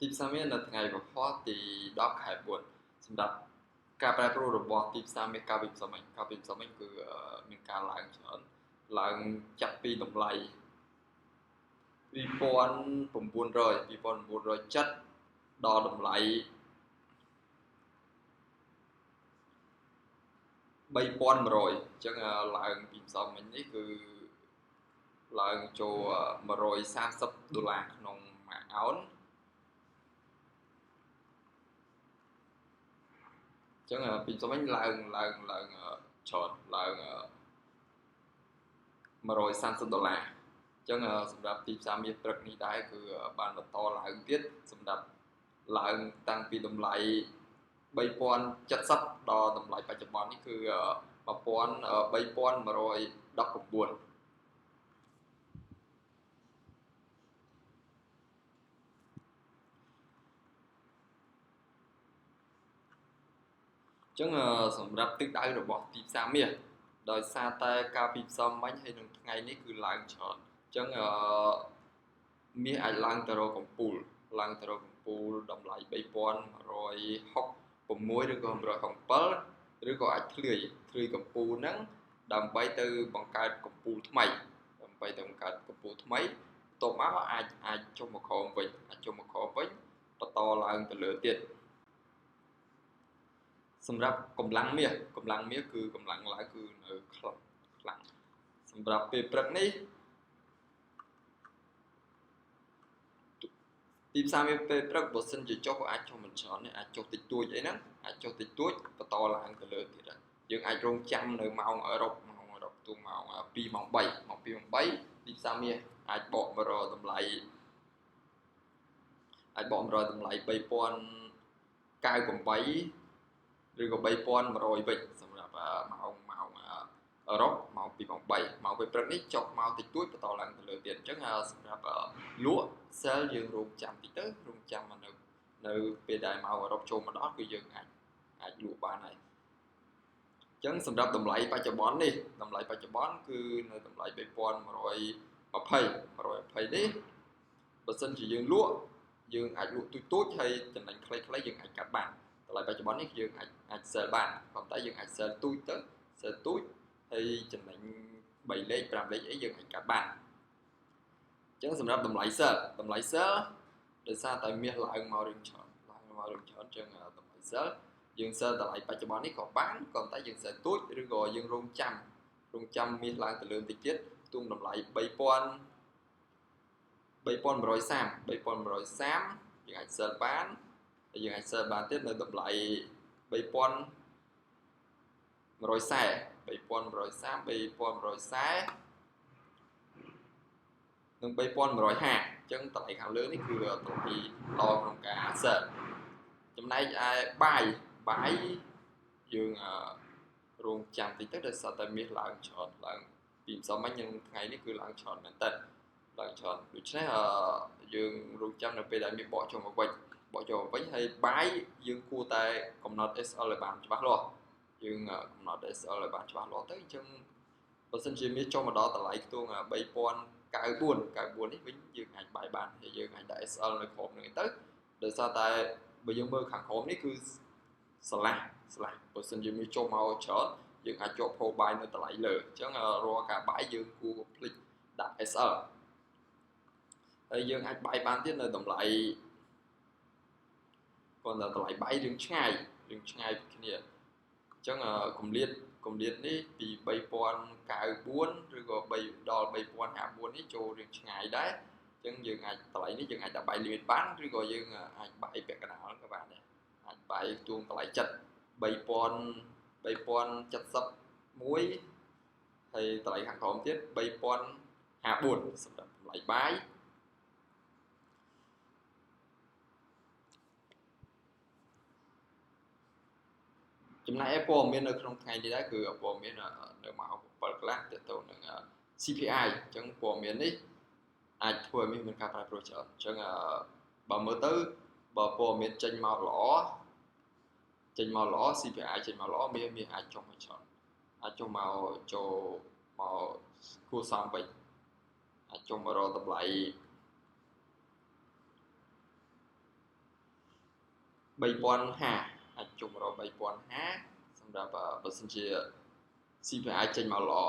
ទីផ្សារមាសនៅថ្ងៃពហុទី10ខែ4សម្រាប់ការប្រែប្រួលរបស់ទីផ្សារមាសកាលពីម្សិលមិញកាលពីម្សិលមិញគឺមានការឡើងច្រើនឡើងចាប់ពីតម្លៃ2900 2970ដល់តម្លៃ3100អញ្ចឹងឡើងពីម្សិលមិញនេះគឺឡើងចូល130ដុល្លារក្នុងមួយអោនអញ្ចឹងពីម្សិលមិញឡើងឡើងឡើងច្រើនឡើង130ដុល្លារអញ្ចឹងសម្រាប់ទីផ្សារមាសព្រឹកនេះដែរគឺបានបន្តឡើងទៀតសម្រាប់ឡើងតាំងពីតម្លៃ3070ដល់តម្លៃបច្ចុប្បន្ននេះគឺ3119ចឹងសម្រាប់ទិសដៅរបស់ទីផ្សារមាសដោយសារតែការពីផ្សំមិញហើយនឹងថ្ងៃនេះគឺឡើងច្រើនអញ្ចឹងមាសអាចឡើងទៅរកកំពូលឡើងទៅរកកំពូលតម្លៃ3166ឬក៏167ឬក៏អាចធ្លាយកំពូលហ្នឹងដើម្បីទៅបង្កើតកំពូលថ្មីដើម្បីទៅបង្កើតកំពូលថ្មីបន្ទាប់មកអាចចុះមកក្រោមវិញអាចចុះមកក្រោមវិញបន្តឡើងទៅលើទៀតសម្រាប់កម្លាំងមាសកម្លាំងមាសគឺកម្លាំងឡើងគឺនៅខ្លាំងសម្រាប់ពេលព្រឹកនេះទីផ្សារមាសពេលព្រឹកបើសិនជាចុះក៏អាចចុះមិនច្រើនទេអាចចុះតិចតួចអីហ្នឹងអាចចុះតិចតួចបន្តឡើងទៅលើទៀតហើយយើងអាចរងចាំនៅម៉ោងអឺរ៉ុបម៉ោងអឺរ៉ុបទូម៉ោង2ម៉ោង3ម៉ោង2ម៉ោង3ទីផ្សារមាសអាចបកមករកតម្លៃអាចបកមករកតម្លៃ3098ឬក៏3100វិញសម្រាប់ម៉ោងអឺរ៉ុបម៉ោង2ម៉ោង3ម៉ោងពេលព្រឹកនេះចុះមកតិចតួចបន្តឡើងទៅលើទៀតអញ្ចឹងសម្រាប់លក់ sell យើងរងចាំតិចទៅរងចាំនៅពេលដែលម៉ោងអឺរ៉ុបចូលមកដល់គឺយើងអាចលក់បានហើយអញ្ចឹងសម្រាប់តម្លៃបច្ចុប្បន្ននេះតម្លៃបច្ចុប្បន្នគឺនៅតម្លៃ3120 120នេះបើសិនជាយើងលក់យើងអាចលក់ទូចៗហើយចំណេញខ្លីៗយើងអាចកាត់បានតម្លៃបច្ចុប្បន្ននេះយើងអាច sell បានប៉ុន្តែយើងអាច sell ទូចទៅ sell ទូចហើយចំណេញ3លេខ5លេខអីយើងអាចកាត់បានអញ្ចឹងសម្រាប់តម្លៃ sell តម្លៃ sell ដោយសារតែមាសឡើងមករឿងច្រើនឡើងមករឿងច្រើនអញ្ចឹងតម្លៃ sell យើង sell តម្លៃបច្ចុប្បន្ននេះក៏បានក៏តែយើង sell ទូចឬក៏យើងរងចាំមាសឡើងទៅលើបន្តិចទៀតខ្ទង់តម្លៃ3130 3130យើងអាច sell បានហើយយើងអាច sell បានទៀតនៅតម្លៃ3140 3130 3140និង3150អញ្ចឹងតម្លៃខាងលើនេះគឺតម្លៃល្អក្នុងការ sell ចំណែកឯបាយយើងរងចាំតិចទៅដោយសារតែមាសឡើងច្រើនឡើងពីម្សិលមិញនឹងថ្ងៃនេះគឺឡើងច្រើនមែនតើឡើងច្រើនដូច្នេះយើងរងចាំនៅពេលដែលមាសបកចុះមកវិញបកចូលវិញហើយបាយយើងគួរតែកំណត់ SL ឲ្យបានច្បាស់លាស់យើងកំណត់ SL ឲ្យបានច្បាស់លាស់ទៅអញ្ចឹងបើសិនជាមាសចុះមកដល់តម្លៃខ្ទង់3094 94នេះវិញយើងអាចបាយបានហើយយើងអាចដាក់ SL នៅក្រោមនឹងទៅដោយសារតែបើយើងមើលខាងក្រោមនេះគឺស្រឡះបើសិនជាមាសចុះមកច្រើនយើងអាចជាប់ផោបាយនៅតម្លៃលើអញ្ចឹងរាល់ការបាយយើងគួរភ្លេចដាក់ SL ហើយយើងអាចបាយបានទៀតនៅតម្លៃគាត់នៅតម្លៃបាយរឿងឆ្ងាយពីគ្នាអញ្ចឹងកម្លៀតនេះពី3094ឬក៏3ដល់3054នេះចូលរឿងឆ្ងាយដែរអញ្ចឹងយើងអាចតម្លៃនេះយើងអាចដាក់បាយ limit បានឬក៏យើងអាចបាយពាក់កណ្ដាលក៏បានដែរអាចបាយទួងតម្លៃចិត្ត3071ហើយតម្លៃខាងក្រោមទៀត3054សម្រាប់តម្លៃបាយចំណែកឯព័ត៌មាននៅក្នុងថ្ងៃនេះដែរគឺព័ត៌មាននៅម៉ោង7កន្លះទាក់ទងនឹង CPI អញ្ចឹងព័ត៌មាននេះអាចធ្វើឲ្យមានការប្រែប្រួលច្រើនអញ្ចឹងបើមើលទៅបើព័ត៌មានចេញមកល្អ CPI ចេញមកល្អមាសអាចចុះមកច្រើនអាចចុះមកចូលមកគួរសមវិញអាចចុះមករកតម្លៃ 3050អាចចុះមករក3050សម្រាប់បើសិនជា CPI ចេញមកល្អ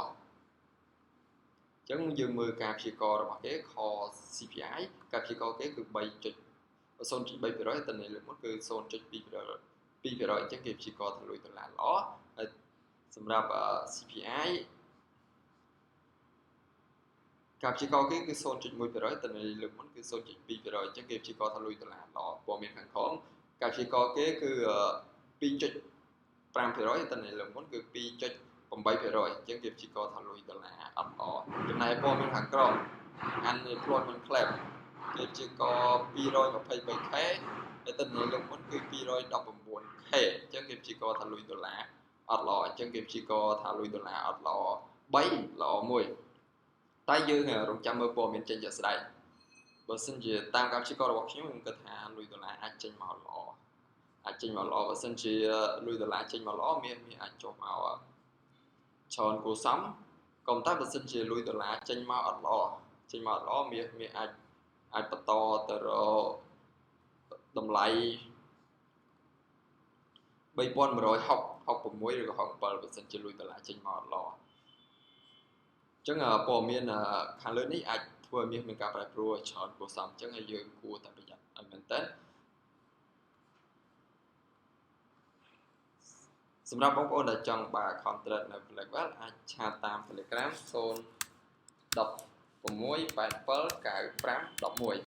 អញ្ចឹងយើងមើលការព្យាករណ៍របស់គេខ CPI ការព្យាករណ៍គេគឺ3.0.3%តែនៅលើមុនគឺ0.2% 2%អញ្ចឹងគេព្យាករណ៍ថាលុយដុល្លារល្អហើយសម្រាប់ CPI ការព្យាករណ៍គេគឺ0.1%តែនៅលើមុនគឺ0.2%អញ្ចឹងគេព្យាករណ៍ថាលុយដុល្លារល្អព័ត៌មានខាងក្រោមការព្យាករណ៍គេគឺ2.5%តែនៅលើមុនគឺ2.8%អញ្ចឹងគេព្យាករណ៍ថាលុយដុល្លារអត់ល្អចំណែកព័ត៌មានខាងក្រោម unemployment claim គេព្យាករណ៍ 223K តែទៅនៅលើមុនគឺ 219K អញ្ចឹងគេព្យាករណ៍ថាលុយដុល្លារអត់ល្អអញ្ចឹងគេព្យាករណ៍ថាលុយដុល្លារអត់ល្អ3ល្អ1តែយើងរងចាំមើលព័ត៌មានចេញជាក់ស្ដែងបើសិនជាតាមការព្យាករណ៍របស់ខ្ញុំខ្ញុំគិតថាលុយដុល្លារអាចចេញមកល្អអាចចេញមកល្អបើសិនជាលុយដុល្លារចេញមកល្អមានអាចចុះមកច្រើនគួរសមក៏តែបើសិនជាលុយដុល្លារចេញមកអត់ល្អចេញមកអត់ល្អមានអាចបន្តទៅរកតម្លៃ3166ឬក៏67បើសិនជាលុយដុល្លារចេញមកអត់ល្អអញ្ចឹងព័ត៌មានខាងលើនេះអាចធ្វើឲ្យមានការប្រែប្រួលច្រើនគួរសមអញ្ចឹងហើយយើងគួរតែប្រយ័ត្នឲ្យមែនតើសម្រាប់បងប្អូនដែលចង់បើ account trade នៅ Blackwell អាចឆាតតាម Telegram 016 87 95 11